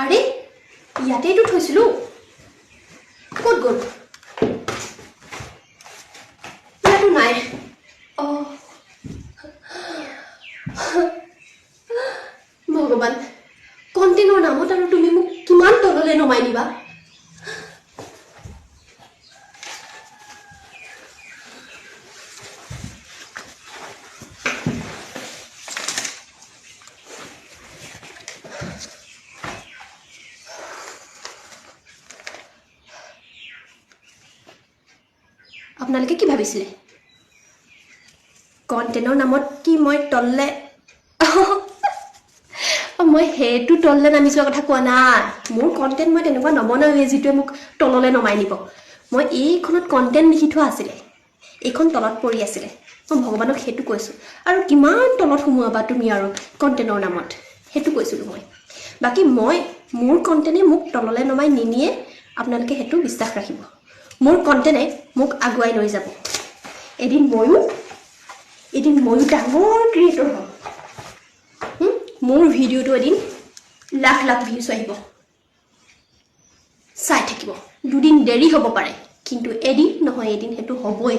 আৰে, ইয়াতেইতো থৈছিলোঁ, ক'ত গ'ল? ইয়াতো নাই। অঁ ভগৱান, কণ্টেণ্টৰ নামত আৰু তুমি মোক কিমান তললৈ নমাই নিবা? আপোনালোকে কি ভাবিছিলে? কণ্টেণ্টৰ নামত কি মই তললে, মই সেইটো তললে নামি যোৱা কথা কোৱা নাই। মোৰ কণ্টেণ্ট মই তেনেকুৱা নবনাওঁৱে যিটোৱে মোক তললে নমাই নিব। মই এইখনত কণ্টেণ্ট লিখি থোৱা আছিলে, এইখন তলত পৰি আছিলে। মই ভগৱানক সেইটো কৈছোঁ, আৰু কিমান তলত সোমোৱাবা তুমি আৰু কণ্টেণ্টৰ নামত, সেইটো কৈছিলোঁ মই। বাকী মই মোৰ কণ্টেণ্টে মোক তললৈ নমাই নিনিয়ে, আপোনালোকে সেইটো বিশ্বাস ৰাখিব। মোৰ কণ্টেণ্টে মোক আগুৱাই লৈ যাব। এদিন ময়ো ডাঙৰ ক্ৰিয়েটৰ হ'ম। মোৰ ভিডিঅ'টো এদিন লাখ লাখ ভিউজ আহিব, চাই থাকিব। দুদিন দেৰি হ'ব পাৰে, কিন্তু এদিন নহয় এদিন সেইটো হ'বই।